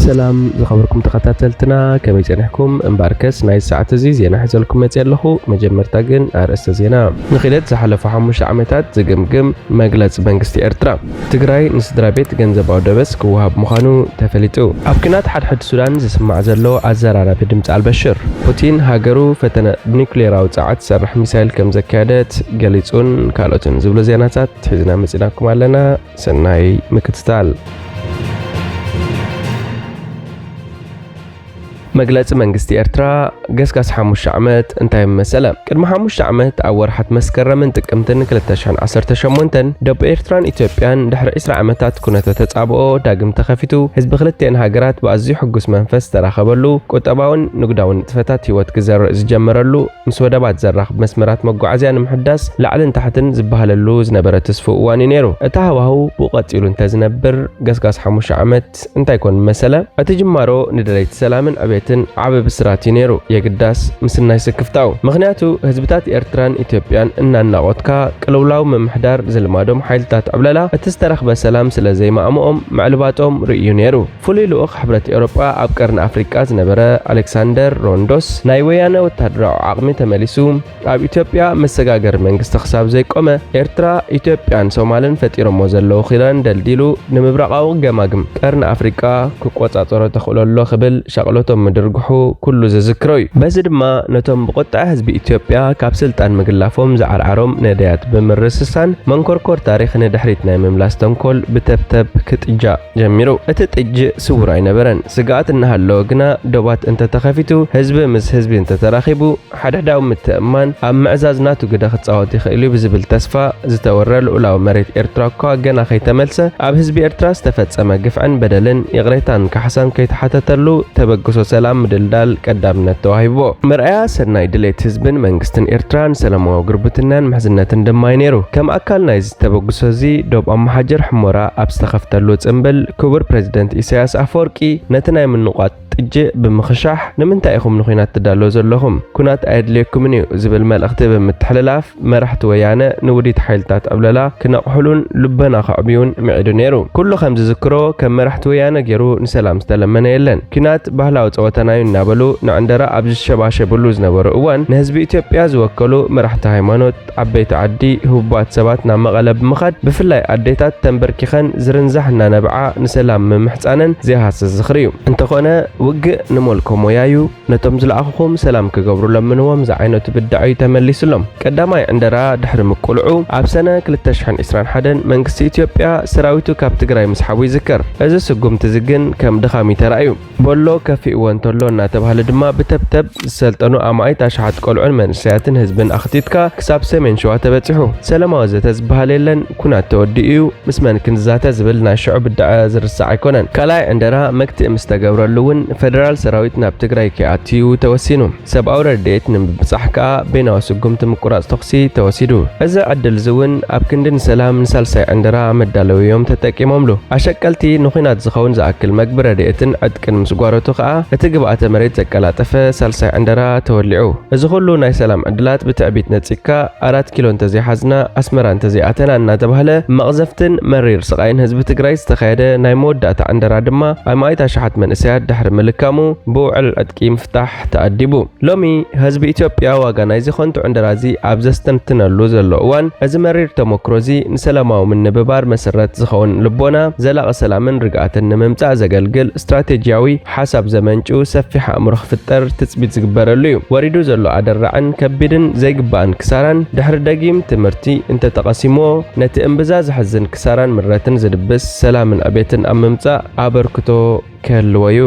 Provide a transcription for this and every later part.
ሰላም ዝኸበርኩም ተኸታተልትና፣ ከመይ ጸኒሕኩም? እምበኣርከስ ናይ ሰዓት እዚ ዜና ሒዘልኩም መጽእ ኣለኹ። መጀመርታ ግን ኣርእስተ ዜና። ንኺደት ዝሓለፉ ሓሙሽተ ዓመታት ዝግምግም መግለጺ መንግስቲ ኤርትራ። ትግራይ ንስድራ ቤት ገንዘባዊ ደበስ ክወሃብ ምዃኑ ተፈሊጡ። ኣብ ኲናት ሓድሕድ ሱዳን ዝስማዕ ዘሎ ኣዘራራቢ ድምፂ ኣልበሽር። ፑቲን ሃገሩ ፈተነ ኒውክሌራዊ ጸዓት ዝሰርሕ ሚሳይል ከም ዘካየደት ገሊጹን ካልኦትን ዝብሉ ዜናታት ሒዝና መጺናኩም ኣለና። ሰናይ ምክትታል። መግለጺ መንግስቲ ኤርትራ። ገስጋስ ሓሙሽተ ዓመት እንታይ መሰለ? ቅድሚ ሓሙሽተ ዓመት ኣብ ወርሓት መስከረምን ጥቅምትን ክልተ ሽሕን ዓሰርተ ሸሞንተን ደቡብ ኤርትራን ኢትዮጵያን ድሕሪ ዕስራ ዓመታት ኩነተ ተጻብኦ ዳግም ተኸፊቱ፣ ህዝቢ ክልቲኤን ሃገራት ብኣዝዩ ሕጉስ መንፈስ ዝተራኸበሉ፣ ቁጠባውን ንግዳውን ንጥፈታት ህይወት ክዘርእ ዝጀመረሉ፣ ምስ ወደባት ዘራኽብ መስመራት መጓዓዝያ ንምሕዳስ ላዕልን ታሕትን ዝበሃለሉ ዝነበረ ትስፉው እዋን እዩ ነይሩ። እቲ ሃዋህው ብኡ ቀጺሉ እንተዝነብር፣ ገስጋስ ሓሙሽተ ዓመት እንታይ ኮን መሰለ? እቲ ጅማሮ ንደለይቲ ሰላምን ዕቤትን ዓቢ ብስራት እዩ ነይሩ። የግዳስ ምስናይ ስክፍታኡ። ምኽንያቱ ህዝብታት ኤርትራን ኢትዮጵያን እናናቖትካ ቅልውላው ምምሕዳር ዝልማዶም ሓይልታት ዕብለላ እቲ ዝተረኽበ ሰላም ስለ ዘይማእምኦም ምዕልባጦም ርእዩ ነይሩ። ፍሉይ ልኡኽ ሕብረት ኤውሮጳ ኣብ ቀርኒ ኣፍሪቃ ዝነበረ ኣሌክሳንደር ሮንዶስ ናይ ወያነ ወታደራዊ ዓቕሚ ተመሊሱ ኣብ ኢትዮጵያ መሰጋገሪ መንግስቲ ክሳብ ዘይቆመ፣ ኤርትራ፣ ኢትዮጵያን ሶማልን ፈጢሮሞ ዘለዉ ኺዳን ደልዲሉ፣ ንምብራቓዊ ገማግም ቀርኒ ኣፍሪቃ ክቆጻጸሮ ተኽእሎ ኣሎ ክብል ሻቕሎቶም ምድርግሑ ኩሉ ዝዝክሮ እዩ። በዚ ድማ ነቶም ብቁጥዐ ህዝቢ ኢትዮጵያ ካብ ስልጣን ምግላፎም ዝዓርዓሮም ነዳያት ብምርስሳን መንኮርኮር ታሪኽ ንድሕሪት ናይ ምምላስ ተንኮል ብተብተብ ክጥጃ ጀሚሩ። እቲ ጥጅ ስዉር ኣይነበረን። ስግኣት እናሃለወ ግና ዶባት እንተተኸፊቱ፣ ህዝቢ ምስ ህዝቢ እንተተራኺቡ፣ ሓድሕዳዊ ምትእምማን ኣብ ምዕዛዝ ናቱ ግደ ክጻወት ይኽእል እዩ ብዝብል ተስፋ ዝተወረ ልኡላዊ መሬት ኤርትራ እኳ ገና ከይተመልሰ፣ ኣብ ህዝቢ ኤርትራ ዝተፈጸመ ግፍዕን በደልን ይቕሬታን ካሕሳን ከይተሓተተሉ ተበግሶ ሰላም ምድልዳል ቀዳምነት ተዋሂብዎ። መርኣያ ሰናይ ድሌት ህዝብን መንግስትን ኤርትራ ንሰላማዊ ጉርብትናን ምሕዝነትን ድማ እዩ ነይሩ። ከም ኣካል ናይዚ ተበግሶ እዚ ዶብ ኣመሓጀር ሕሞራ ኣብ ዝተኸፍተሉ ጽምብል ክቡር ፕሬዝደንት ኢሳያስ ኣፈወርቂ ነቲ ናይ ምንቋት ጥጅእ ብምኽሻሕ፣ ንምንታይ ኢኹም ንኹናት ትዳለዉ ዘለኹም? ኩናት ኣየድልየኩምን እዩ ዝብል መልእኽቲ ብምትሕልላፍ፣ መራሕቲ ወያነ ንውዲት ሓይልታት ዕብለላ ክነቕሕሉን ልቦና ከዕብዩን ምዒዱ ነይሩ። ኩሉ ከም ዝዝክሮ፣ ከም መራሕቲ ወያነ ገይሩ ንሰላም ዝተለመነ የለን። ኲናት ባህላዊ ጸወታና እዩ እናበሉ ንዕንደራ ኣብ ዝሸባሸብሉ ዝነበሩ እዋን፣ ንህዝቢ ኢትዮጵያ ዝወከሉ መራሕቲ ሃይማኖት፣ ዓበይቲ ዓዲ፣ ህቡባት ሰባት ናብ መቐለ ብምኻድ፣ ብፍላይ ኣዴታት ተንበርኪኸን ዝርንዛሕ እናነብዓ ንሰላም ምምሕጻነን ዘይሃስስ ዝኽሪ እዩ። እንተኾነ፣ ውግእ ንመልኮም ወያዩ፣ ነቶም ዝለኣኹኹም ሰላም ክገብሩ ለምንዎም ዝዓይነቱ ብድዐ እዩ ተመሊሱሎም። ቀዳማይ ዕንደራ ድሕሪ ምቁልዑ፣ ኣብ ሰነ ክልተ ሽሕን ዕስራን ሓደን መንግስቲ ኢትዮጵያ ሰራዊቱ ካብ ትግራይ ምስሓቡ ይዝከር። እዚ ስጉምቲ እዚ ግን ከም ድኻም እዩ ተራእዩ። ቦሎ ከፊእዎ እንተሎ እናተባህለ ድማ ብተብተብ ዝሰልጠኑ ኣማኢት ኣሽሓት ቆልዑን መንእሰያትን ህዝብን ኣኽቲትካ ክሳብ ሰሜን ሸዋ ተበጺሑ። ሰላማዊ ዘተ ዝበሃል የለን፣ ኩናት ተወዲኡ እዩ፣ ምስ መን ክንዛተ ዝብል ናይ ሽዑ ብድዐ ዝርሳዕ ኣይኮነን። ካልኣይ ዕንደራ መግትኢ ምስ ተገብረሉ እውን ፈደራል ሰራዊት ናብ ትግራይ ከይኣትዩ ተወሲኑ። ሰብኣዊ ረድኤት ንምብጻሕ ከኣ በይናዊ ስጉምቲ ምቁራጽ ተኹሲ ተወሲዱ። እዚ ዕድል እዚ እውን ኣብ ክንዲ ንሰላም ንሳልሳይ ዕንደራ መዳለዊ እዮም ተጠቂሞምሉ። ኣሸቀልቲ ንኹናት ዝኸውን ዝኣክል መግቢ ረድኤትን ዕጥቅን ምስ ጓረቱ ከኣ እቲ ግብኣተ መሬት ዘቀላጠፈ ሳልሳይ ዕንደራ ተወሊዑ። እዚ ኩሉ ናይ ሰላም ዕድላት ብትዕቢት ነጺግካ ኣራት ኪሎ እንተዘይሓዝና ኣስመራ እንተዘይኣተና እናተባህለ መቕዘፍትን መሪር ስቓይን ህዝቢ ትግራይ ዝተኻየደ ናይ መወዳእታ ዕንደራ ድማ ኣማኢት ኣሽሓት መንእሰያት ድሕሪ ምልካሙ ብውዕል ዕጥቂ ምፍታሕ ተኣዲቡ። ሎሚ ህዝቢ ኢትዮጵያ ዋጋ ናይዚ ኸንቱ ዕንደራ እዚ ኣብ ዘስተንትነሉ ዘሎ እዋን፣ እዚ መሪር ተሞክሮ እዚ ንሰላማዊ ምንብባር መሰረት ዝኸውን ልቦና፣ ዘላቒ ሰላምን ርግኣትን ንምምጻእ ዘገልግል ስትራቴጂያዊ ሓሳብ ዘመንጩ ሰፊሕ ኣእምሮ ክፍጠር ትጽቢት ዝግበረሉ እዩ። ወሪዱ ዘሎ ኣደራዕን ከቢድን ዘይግባእን ክሳራን ድሕሪ ደጊም ትምህርቲ እንተተቐሲምዎ፣ ነቲ እምብዛ ዘሕዝን ክሳራን ምረትን ዝድብስ ሰላምን ዕቤትን ኣብ ምምጻእ ኣበርክቶ ክህልዎ እዩ።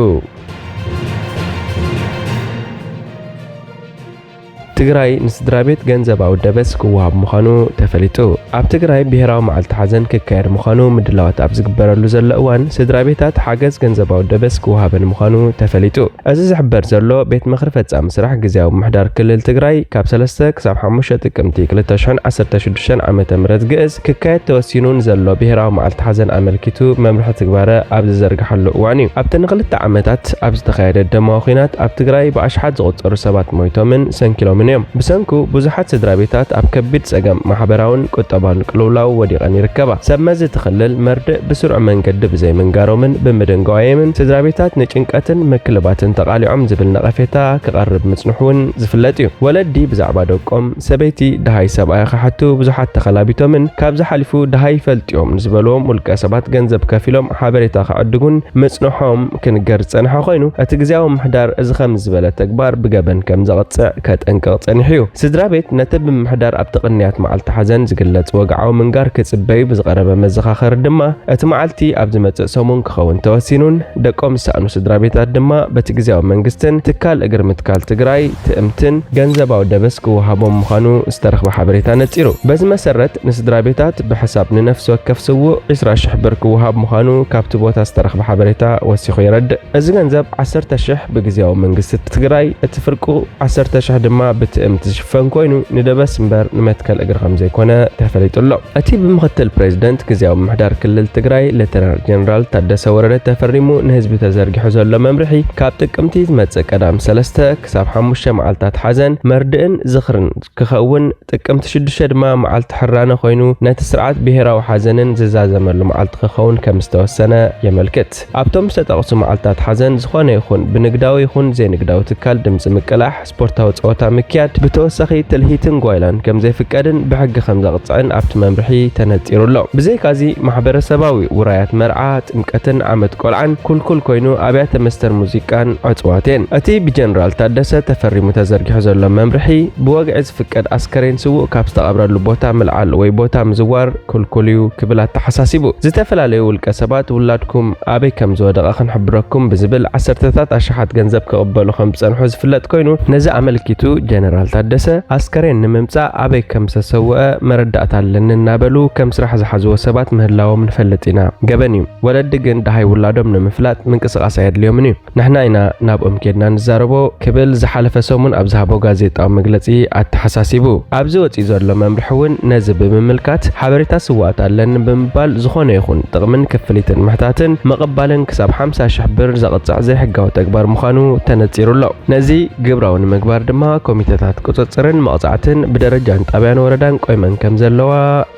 ትግራይ ንስድራ ቤት ገንዘባዊ ደበስ ክወሃብ ምዃኑ ተፈሊጡ። ኣብ ትግራይ ብሄራዊ መዓልቲ ሓዘን ክካየድ ምዃኑ ምድላዋት ኣብ ዝግበረሉ ዘሎ እዋን፣ ስድራ ቤታት ሓገዝ ገንዘባዊ ደበስ ክወሃበን ምዃኑ ተፈሊጡ። እዚ ዝሕበር ዘሎ፣ ቤት ምኽሪ ፈጻሚ ስራሕ ግዝያዊ ምምሕዳር ክልል ትግራይ ካብ ሰለስተ ክሳብ ሓሙሽተ ጥቅምቲ ክልተ ሽሕን ዓሰርተ ሽዱሽተን ዓመተ ምህረት ግእዝ ክካየድ ተወሲኑ ንዘሎ ብሄራዊ መዓልቲ ሓዘን ኣመልኪቱ መምርሒ ትግባረ ኣብ ዝዘርግሓሉ እዋን እዩ። ኣብቲ ንክልተ ዓመታት ኣብ ዝተኻየደ ደማዊ ኲናት ኣብ ትግራይ ብኣሽሓት ዝቑጸሩ ሰባት ሞይቶምን ሰንኪሎምን እዮም። ብሰንኩ ብዙሓት ስድራ ቤታት ኣብ ከቢድ ጸገም ማሕበራውን ቁጠባውን ቅልውላው ወዲቐን ይርከባ። ሰብ መዚ እቲ ክልል መርድእ ብስሩዕ መንገዲ ብዘይምንጋሮምን ብምድንጋዮምን ስድራ ቤታት ንጭንቀትን ምክልባትን ተቓሊዖም ዝብል ነቐፌታ ክቐርብ ምጽንሑ እውን ዝፍለጥ እዩ። ወለዲ ብዛዕባ ደቆም ሰበይቲ ደሃይ ሰብኣይ ክሓቱ ብዙሓት ተኸላቢቶምን ካብዚ ሓሊፉ ደሃይ ይፈልጥዮም ንዝበልዎም ውልቀ ሰባት ገንዘብ ከፊሎም ሓበሬታ ክዕድጉን ምጽንሖም ክንገር ዝጸንሐ ኮይኑ፣ እቲ ግዝያዊ ምሕዳር እዚ ከም ዝበለ ተግባር ብገበን ከም ዘቕጽዕ ከጠንቅቕ ጸኒሑ እዩ። ስድራ ቤት ነቲ ብምምሕዳር ኣብቲ ቅንያት መዓልቲ ሓዘን ዝግለጽ ወግዓዊ ምንጋር ክጽበዩ ብዝቐረበ መዘኻኸሪ ድማ፣ እቲ መዓልቲ ኣብ ዝመጽእ ሰሙን ክኸውን ተወሲኑን ደቆም ዝሰኣኑ ስድራ ቤታት ድማ በቲ ግዝያዊ መንግስትን ትካል እግሪ ምትካል ትግራይ ትእምትን ገንዘባዊ ደበስ ክወሃቦም ምዃኑ ዝተረኽበ ሓበሬታ ነጺሩ። በዚ መሰረት ንስድራ ቤታት ብሕሳብ ንነፍሲ ወከፍ ስዉእ ዕስራ ሽሕ ብር ክወሃብ ምዃኑ ካብቲ ቦታ ዝተረኽበ ሓበሬታ ወሲኹ የረድእ። እዚ ገንዘብ ዓሰርተ ሽሕ ብግዝያዊ መንግስቲ ትግራይ፣ እቲ ፍርቁ ዓሰርተ ሽሕ ድማ ብትእምት ዝሽፈን ኮይኑ ንደበስ እምበር ንመትከል እግሪ ከም ዘይኮነ ተፈሊጡ ኣሎ። እቲ ብምክትል ፕሬዚደንት ግዝያዊ ምምሕዳር ክልል ትግራይ ሌተናል ጀነራል ታደሰ ወረደ ተፈሪሙ ንህዝቢ ተዘርጊሑ ዘሎ መምርሒ ካብ ጥቅምቲ ዝመጽእ ቀዳም ሰለስተ ክሳብ ሓሙሽተ መዓልታት ሓዘን መርድእን ዝኽርን ክኸውን ጥቅምቲ ሽዱሽተ ድማ መዓልቲ ሕራነ ኮይኑ ነቲ ስርዓት ብሄራዊ ሓዘንን ዝዛዘመሉ መዓልቲ ክኸውን ከም ዝተወሰነ የመልክት። ኣብቶም ዝተጠቕሱ መዓልታት ሓዘን ዝኾነ ይኹን ብንግዳዊ ይኹን ዘይንግዳዊ ትካል ድምፂ ምቅላሕ፣ ስፖርታዊ ፀወታ ምክያድ፣ ብተወሳኺ ትልሂትን ጓይላን ከም ዘይፍቀድን ብሕጊ ከም ዘቕፅዕን ኣብቲ መምርሒ ተነፂሩ ኣሎ። ብዘይካዚ ማሕበረሰባዊ ውራያት መርዓ፣ ጥምቀትን ዓመት ቆልዓን ኩልኩል ኮይኑ ኣብያተ መስተን ሙዚቃን ዕፅዋት እየን። እቲ ብጀነራል ታደሰ ተፈሪሙ ተዘርጊሑ ዘሎ መምርሒ ብወግዒ ዝፍቀድ ኣስከሬን ስዉእ ካብ ዝተቐብረሉ ቦታ ምልዓል ወይ ቦታ ምዝዋር ክልኩል እዩ ክብል ኣተሓሳሲቡ። ዝተፈላለዩ ውልቀ ሰባት ውላድኩም ኣበይ ከም ዝወደቐ ክንሕብረኩም ብዝብል ዓሰርተታት ኣሽሓት ገንዘብ ክቕበሉ ከም ዝጸንሑ ዝፍለጥ ኮይኑ፣ ነዚ ኣመልኪቱ ጀነራል ታደሰ ኣስከሬን ንምምጻእ ኣበይ ከም ዝተሰወአ መረዳእታ ኣለኒ እናበሉ ከም ስራሕ ዝሓዝዎ ሰባት ምህላዎም ንፈልጥ ኢና። ገበን እዩ። ወለዲ ግን ደሃይ ውላዶም ንምፍላጥ ምንቅስቓስ ኣየድልዮምን እዩ። ንሕና ኢና ናብኦም ኬድና ንዛረቦ ክብል ዝሓለፈ ሰሙን ኣብ ዝሃቦ ጋዜጣዊ መግለጺ ኣተሓሳሲቡ። ኣብዚ ወጺኡ ዘሎ መምርሒ እውን ነዚ ብምምልካት ሓበሬታ ስውኣት ኣለኒ ብምባል ዝኾነ ይኹን ጥቕምን ክፍሊትን ምሕታትን ምቕባልን ክሳብ ሓምሳ ሽሕ ብር ዘቕጽዕ ዘይሕጋዊ ተግባር ምዃኑ ተነጺሩ ኣሎ። ነዚ ግብራዊ ንምግባር ድማ ኮሚተታት ቁጽጽርን መቕጻዕትን ብደረጃን ጣብያን ወረዳን ቆይመን ከም ዘለዋ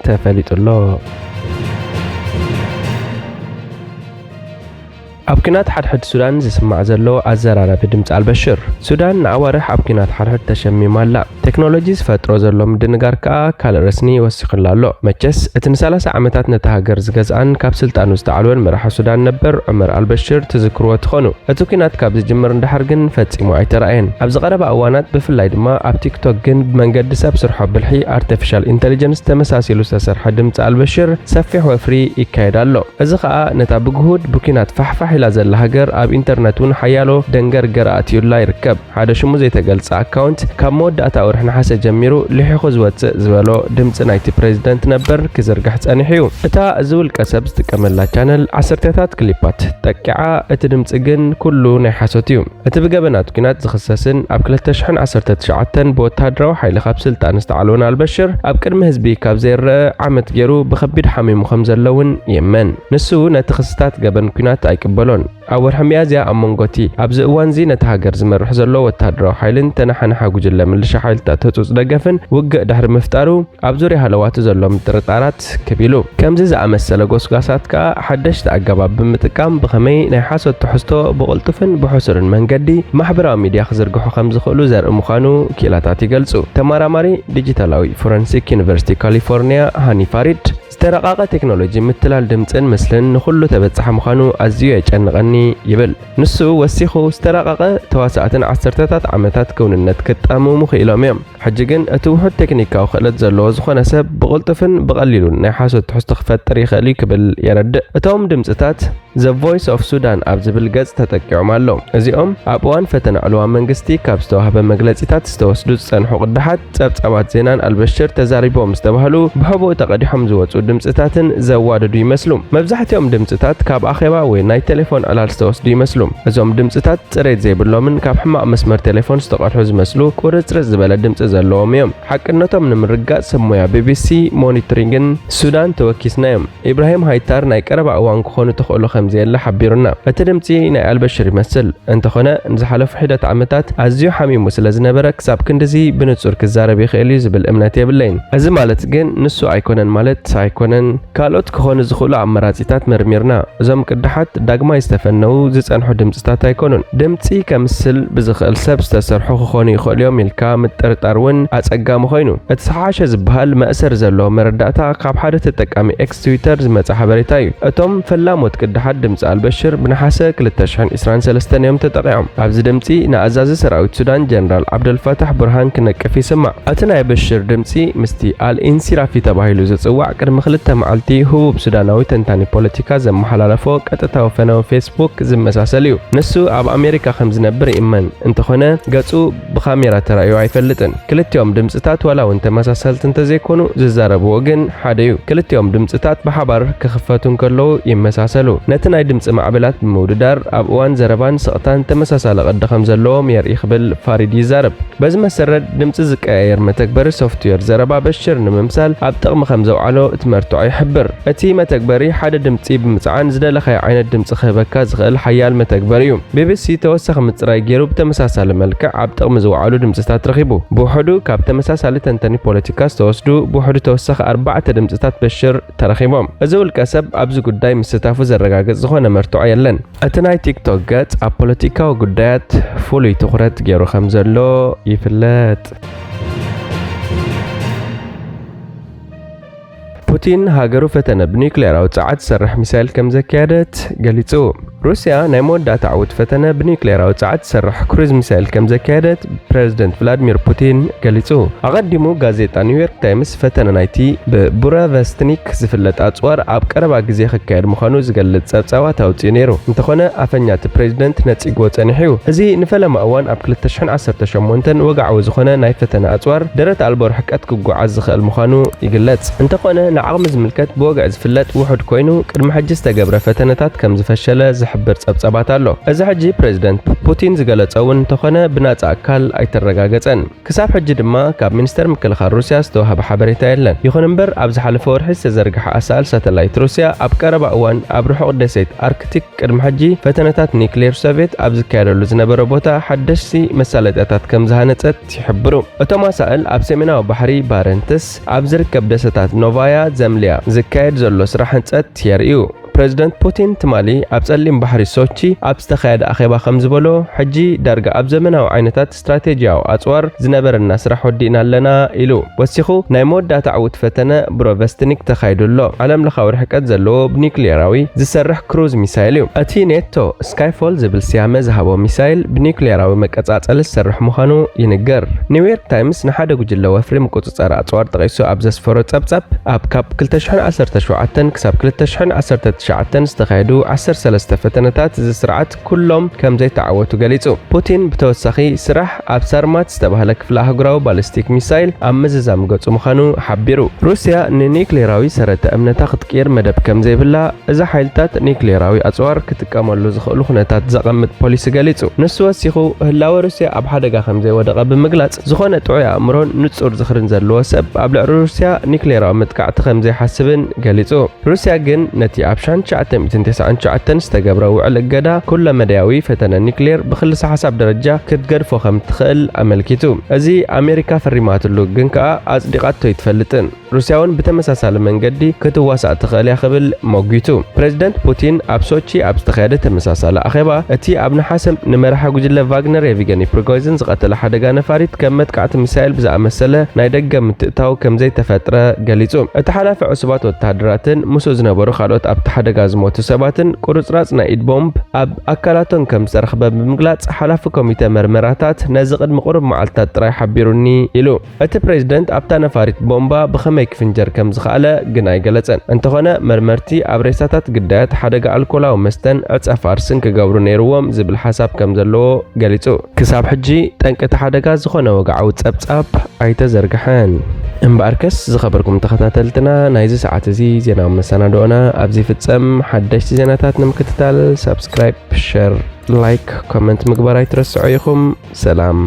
ተፈሊጡ ኣሎ። ኣብ ኲናት ሓድሕድ ሱዳን ዝስማዕ ዘሎ ኣዘራራቢ ድምፂ ኣልበሽር። ሱዳን ንኣዋርሕ ኣብ ኲናት ሓድሕድ ተሸሚማ ኣላ። ቴክኖሎጂ ዝፈጥሮ ዘሎ ምድንጋር ከኣ ካልእ ረስኒ ወሲኹላ ኣሎ። መቸስ እቲ ንሰላሳ ዓመታት ነታ ሃገር ዝገዝኣን ካብ ስልጣኑ ዝተዓልወን መራሒ ሱዳን ነበር ዑመር ኣልበሽር ትዝክርዎ ትኾኑ። እቲ ኲናት ካብ ዝጅምር እንድሕር ግን ፈጺሙ ኣይተራእየን። ኣብዚ ቀረባ እዋናት ብፍላይ ድማ ኣብ ቲክቶክ ግን ብመንገዲ ሰብ ስርሖ ብልሒ ኣርቲፊሻል ኢንተሊጀንስ ተመሳሲሉ ዝተሰርሐ ድምፂ ኣልበሽር ሰፊሕ ወፍሪ ይካየድ ኣሎ። እዚ ኸኣ ነታ ብግሁድ ብኲናት ፋሕፋሕ ኢላ ዘላ ሃገር ኣብ ኢንተርነት እውን ሓያሎ ደንገርገር ኣእትዩላ ይርከብ። ሓደ ሽሙ ዘይተገልጸ ኣካውንት ካብ መወዳእታ ወርሒ ነሓሰ ጀሚሩ ልሒኹ ዝወጽእ ዝበሎ ድምጺ ናይቲ ፕሬዚደንት ነበር ክዝርግሕ ጸኒሑ እዩ። እታ እዚ ውልቀ ሰብ ዝጥቀመላ ቻነል ዓሰርተታት ክሊፓት ጠቂዓ፣ እቲ ድምጺ ግን ኩሉ ናይ ሓሶት እዩ። እቲ ብገበናት ኲናት ዝኽሰስን ኣብ ክልተ ሽሕን ዓሰርተ ትሽዓተን ብወተሃደራዊ ሓይሊ ካብ ስልጣን ዝተዓልወን ኣልበሽር ኣብ ቅድሚ ህዝቢ ካብ ዘይረአ ዓመት ገይሩ ብኸቢድ ሓሚሙ ከም ዘሎ እውን ይእመን። ንሱ ነቲ ክስታት ገበን ኲናት ኣይቅበሎን። ኣብ ወርሒ ሚያዝያ ኣብ መንጎ እቲ ኣብዚ እዋንዚ ነቲ ሃገር ዝመርሕ ዘሎ ወተሃደራዊ ሓይልን ተነሓናሓ ጉጅለ ምልሻ ሓይልታት ህጹጽ ደገፍን ውግእ ድሕሪ ምፍጣሩ፣ ኣብ ዙርያ ሃለዋቱ ዘሎ ምጥርጣራት ክብ ኢሉ። ከምዚ ዝኣመሰለ ጎስጓሳት ከኣ ሓደሽቲ ኣገባብ ብምጥቃም ብኸመይ ናይ ሓሶት ትሕዝቶ ብቕልጡፍን ብሕሱርን መንገዲ ማሕበራዊ ሚድያ ክዝርግሑ ከም ዝኽእሉ ዘርኢ ምዃኑ ክኢላታት ይገልጹ። ተመራማሪ ዲጂታላዊ ፎረንሲክ ዩኒቨርሲቲ ካሊፎርኒያ ሃኒ ፋሪድ፣ ዝተረቓቐ ቴክኖሎጂ ምትላል ድምጽን ምስልን ንኹሉ ተበጻሒ ምዃኑ ኣዝዩ የጨንቐኒ ይብል። ንሱ ወሲኹ፣ ዝተረቓቐ ተዋሳእትን ዓሰርተታት ዓመታት ክውንነት ክጣመሙ ክኢሎም እዮም። ሕጂ ግን እቲ ውሑድ ቴክኒካዊ ክእለት ዘለዎ ዝኾነ ሰብ ብቕልጡፍን ብቐሊሉን ናይ ሓሶት ትሕዝቶ ክፈጥር ይኽእል እዩ ክብል የረድእ። እቶም ድምጽታት ዘ ቮይስ ኦፍ ሱዳን ኣብ ዝብል ገጽ ተጠቂዖም ኣለዉ። እዚኦም ኣብ እዋን ፈተነ ዕልዋ መንግስቲ ካብ ዝተዋህበ መግለጺታት ዝተወስዱ ዝጸንሑ ቅዳሓት፣ ጸብጻባት ዜናን ኣልበሽር ተዛሪቦም ዝተባህሉ ብሕቡእ ተቐዲሖም ዝወጹ ድምጽታትን ዘዋደዱ ይመስሉ። መብዛሕትኦም ድምጽታት ካብ ኣኼባ ወይ ናይ ቴሌፎን ዕላል ዝተወስዱ ይመስሉ። እዞም ድምጽታት ጽሬት ዘይብሎምን ካብ ሕማቕ መስመር ቴሌፎን ዝተቐድሑ ዝመስሉ ቁርጽርጽ ዝበለ ድምጺ ዘለዎም እዮም። ሓቅነቶም ንምርጋጽ ሰብ ሞያ ቢ ቢ ሲ ሞኒተሪንግን ሱዳን ተወኪስና እዮም። ኢብራሂም ሃይታር ናይ ቀረባ እዋን ክኾኑ ተኽእሎ ከም ዘየለ ሓቢሩና። እቲ ድምጺ ናይ ኣልበሽር ይመስል። እንተኾነ፣ ንዝሓለፉ ሒደት ዓመታት ኣዝዩ ሓሚሙ ስለ ዝነበረ፣ ክሳብ ክንድዚ ብንጹር ክዛረብ ይኽእል እዩ ዝብል እምነት የብለይን። እዚ ማለት ግን ንሱ ኣይኮነን ማለት ኣይኮነን። ካልኦት ክኾኑ ዝኽእሉ ኣመራጺታት መርሚርና። እዞም ቅዳሓት ዳግማይ ዝተፈነዉ ዝጸንሑ ድምጽታት ኣይኮኑን። ድምጺ ከምስል ብዝኽእል ሰብ ዝተሰርሑ ክኾኑ ይኽእሉ እዮም ኢልካ ምጥርጣር እውን ኣጸጋሚ ኮይኑ። እቲ ዝሓሸ ዝበሃል መእሰር ዘለዎ መረዳእታ ካብ ሓደ ተጠቃሚ ኤክስ ትዊተር ዝመጸ ሓበሬታ እዩ። እቶም ፈላሞት ቅዳሓት ድምጺ ኣልበሽር ብነሓሰ ክልተ ሽሕን ዕስራን ሰለስተን እዮም ተጠቒዖም። ኣብዚ ድምጺ ንኣዛዚ ሰራዊት ሱዳን ጀነራል ዓብደልፋታሕ ቡርሃን ክነቅፍ ይስማዕ። እቲ ናይ በሽር ድምጺ ምስቲ ኣልኢንሲራፊ ተባሂሉ ዝጽዋዕ ቅድሚ ክልተ መዓልቲ ህቡብ ሱዳናዊ ተንታኒ ፖለቲካ ዘመሓላለፎ ቀጥታዊ ፈነወ ፌስቡክ ዝመሳሰል እዩ። ንሱ ኣብ ኣሜሪካ ከም ዝነብር ይእመን። እንተኾነ ገጹ ብካሜራ ተራእዩ ኣይፈልጥን። ክልቲኦም ድምጽታት ዋላ እውን ተመሳሰልቲ እንተዘይኮኑ ዝዛረብዎ ግን ሓደ እዩ። ክልቲኦም ድምጽታት ብሓባር ክኽፈቱ እንከለዉ ይመሳሰሉ። ነቲ ናይ ድምጺ ማዕበላት ብምውድዳር ኣብ እዋን ዘረባን ስቕታን ተመሳሳሊ ቅዲ ከም ዘለዎም የርኢ ክብል ፋሪድ ይዛረብ። በዚ መሰረት ድምጺ ዝቀያየር መተግበሪ ሶፍትዌር ዘረባ በሽር ንምምሳል ኣብ ጥቕሚ ከም ዘውዓሎ እቲ መርትዖ ይሕብር። እቲ መተግበሪ ሓደ ድምጺ ብምጽዓን ዝደለኻዮ ዓይነት ድምጺ ክህበካ ዝኽእል ሓያል መተግበሪ እዩ። ቢቢሲ ተወሳኺ ምጽራይ ገይሩ ብተመሳሳሊ መልክዕ ኣብ ጥቕሚ ዝወዓሉ ድምጽታት ረኺቡ። ብውሕዱ ካብ ተመሳሳሊ ተንተኒ ፖለቲካ ዝተወስዱ ብውሕዱ ተወሳኺ ኣርባዕተ ድምጽታት በሽር ተረኺቦም። እዚ ውልቀ ሰብ ኣብዚ ጉዳይ ምስታፉ ዘረጋግጽ ዝኾነ መርትዖ የለን። እቲ ናይ ቲክቶክ ገጽ ኣብ ፖለቲካዊ ጉዳያት ፍሉይ ትኹረት ገይሩ ከም ዘሎ ይፍለጥ። ፑቲን ሃገሩ ፈተነ ብኒውክሌራዊ ጸዓት ዝሰርሕ ሚሳይል ከም ዘካየደት ገሊጹ። ሩስያ ናይ መወዳእታ ዕዉት ፈተነ ብኒውክሌራዊ ጸዓት ዝሰርሕ ክሩዝ ሚሳይል ከም ዘካየደት ፕረዚደንት ቭላድሚር ፑቲን ገሊጹ። ኣቐዲሙ ጋዜጣ ኒውዮርክ ታይምስ ፈተነ ናይቲ ብቡረቨስትኒክ ዝፍለጥ ኣጽዋር ኣብ ቀረባ ግዜ ክካየድ ምዃኑ ዝገልጽ ጸብጻባት ኣውጺኡ ነይሩ። እንተኾነ ኣፈኛ እቲ ፕረዚደንት ነጺግዎ ጸኒሑ እዩ። እዚ ንፈለማ እዋን ኣብ ክልተ ሽሕን ዓሰርተ ሸሞንተን ወግዓዊ ዝኾነ ናይ ፈተነ ኣጽዋር ደረት ኣልቦ ርሕቀት ክጓዓዝ ዝኽእል ምዃኑ ይግለጽ። እንተኾነ ንዓቕሚ ዝምልከት ብወግዒ ዝፍለጥ ውሑድ ኮይኑ ቅድሚ ሕጂ ዝተገብረ ፈተነታት ከም ዝፈሸለ ዝሕብር ጸብጻባት ኣሎ። እዚ ሕጂ ፕረዚደንት ፑቲን ዝገለጸ እውን እንተኾነ ብናጻ ኣካል ኣይተረጋገጸን። ክሳብ ሕጂ ድማ ካብ ሚኒስተር ምክልኻል ሩስያ ዝተዋህበ ሓበሬታ የለን። ይኹን እምበር ኣብ ዝሓለፈ ወርሒ ዝተዘርግሐ ኣሳእል ሳተላይት ሩስያ ኣብ ቀረባ እዋን ኣብ ርሑቕ ደሴት ኣርክቲክ ቅድሚ ሕጂ ፈተነታት ኒክሌር ሶቪየት ኣብ ዝካየደሉ ዝነበረ ቦታ ሓደሽቲ መሳለጥያታት ከም ዝሃነጸት ይሕብሩ። እቶም ኣሳእል ኣብ ሰሜናዊ ባሕሪ ባረንትስ ኣብ ዝርከብ ደሴታት ኖቫያ ዘምልያ ዝካየድ ዘሎ ስራሕ ህንጸት የርእዩ። ፕረዚደንት ፑቲን ትማሊ ኣብ ጸሊም ባሕሪ ሶቺ ኣብ ዝተኻየደ ኣኼባ ከም ዝበሎ፣ ሕጂ ዳርጋ ኣብ ዘመናዊ ዓይነታት ስትራቴጂያዊ ኣጽዋር ዝነበረና ስራሕ ወዲእና ኣለና ኢሉ። ወሲኹ፣ ናይ መወዳእታ ዕዉት ፈተነ ብሮቨስትኒክ ተኻይዱ ኣሎ። ዓለም ለኻዊ ርሕቀት ዘለዎ ብኒክሌራዊ ዝሰርሕ ክሩዝ ሚሳይል እዩ። እቲ ኔቶ ስካይፎል ዝብል ስያመ ዝሃቦ ሚሳይል ብኒክሌራዊ መቀጻጸሊ ዝሰርሕ ምዃኑ ይንገር። ኒውዮርክ ታይምስ ንሓደ ጉጅለ ወፍሪ ምቁጽጻር ኣጽዋር ጠቒሱ ኣብ ዘስፈሮ ጸብጻብ፣ ኣብ ካብ ክልተ ሽሕን ዓሰርተ ሸውዓተን ክሳብ ክልተ ሽሕን ዓሰርተ ትሽዓተን ዝተኻየዱ ዓሰርተ ሰለስተ ፈተነታት እዚ ስርዓት ኩሎም ከም ዘይተዓወቱ ገሊጹ። ፑቲን ብተወሳኺ ስራሕ ኣብ ሳርማት ዝተባህለ ክፍለ ኣህጉራዊ ባሊስቲክ ሚሳይል ኣብ ምዝዛም ገጹ ምዃኑ ሓቢሩ። ሩስያ ንኒክሌራዊ ሰረተ እምነታ ክትቅይር መደብ ከም ዘይብላ፣ እዚ ሓይልታት ኒክሌራዊ ኣጽዋር ክጥቀመሉ ዝኽእሉ ኩነታት ዘቐምጥ ፖሊሲ ገሊጹ። ንሱ ወሲኹ፣ ህላወ ሩስያ ኣብ ሓደጋ ከም ዘይወደቐ ብምግላጽ፣ ዝኾነ ጥዑይ ኣእምሮን ንጹር ዝኽርን ዘለዎ ሰብ ኣብ ልዕሊ ሩስያ ኒክሌራዊ መጥቃዕቲ ከም ዘይሓስብን ገሊጹ። ሩስያ ግን ነቲ ኣብ ሸሕን ትሽዓተ ሚእትን ተስዓን ትሽዓተን ዝተገብረ ውዕል እገዳ ኩለ መዳያዊ ፈተነ ኒክሌር ብክልሰ ሓሳብ ደረጃ ክትገድፎ ከም ትኽእል ኣመልኪቱ። እዚ ኣሜሪካ ፈሪማትሉ ግን ከኣ ኣጽዲቓቶ ኣይትፈልጥን። ሩስያ እውን ብተመሳሳሊ መንገዲ ክትዋሳእ ትኽእል እያ ክብል ሞጒቱ። ፕረዚደንት ፑቲን ኣብ ሶቺ ኣብ ዝተኻየደ ተመሳሳሊ ኣኼባ፣ እቲ ኣብ ነሓሰ ንመራሒ ጉጅለ ቫግነር የቪገኒ ፕሪጎዚን ዝቐተለ ሓደጋ ነፋሪት ከም መጥቃዕቲ ሚሳይል ብዝኣመሰለ ናይ ደገ ምትእትታው ከም ዘይተፈጥረ ገሊጹ። እቲ ሓላፊ ዕሱባት ወተሃደራትን ምስኡ ዝነበሩ ካልኦት ኣብቲ ሓደጋ ዝሞቱ ሰባትን ቁርጽራጽ ናይ ኢድ ቦምብ ኣብ ኣካላቶም ከም ዝተረኽበ ብምግላጽ፣ ሓላፊ ኮሚተ መርመራታት ነዚ ቅድሚ ቁሩብ መዓልታት ጥራይ ሓቢሩኒ ኢሉ። እቲ ፕሬዝደንት ኣብታ ነፋሪት ቦምባ ብኸመይ ክፍንጀር ከም ዝኸኣለ ግን ኣይገለጸን። እንተኾነ፣ መርመርቲ ኣብ ሬሳታት ግዳያት ሓደጋ ኣልኮላዊ መስተን ዕጸ ፋርስን ክገብሩ ነይርዎም ዝብል ሓሳብ ከም ዘለዎ ገሊጹ። ክሳብ ሕጂ ጠንቂ እቲ ሓደጋ ዝኾነ ወግዓዊ ጸብጻብ ኣይተዘርግሐን። እምበኣርከስ፣ ዝኸበርኩም ተኸታተልትና፣ ናይዚ ሰዓት እዚ ዜናዊ መሰናድኦና ኣብዚ ይፍጸም። ሓደሽቲ ዜናታት ንምክትታል ሳብስክራይብ፣ ሸር፣ ላይክ፣ ኮመንት ምግባር ኣይትረስዑ ኢኹም። ሰላም።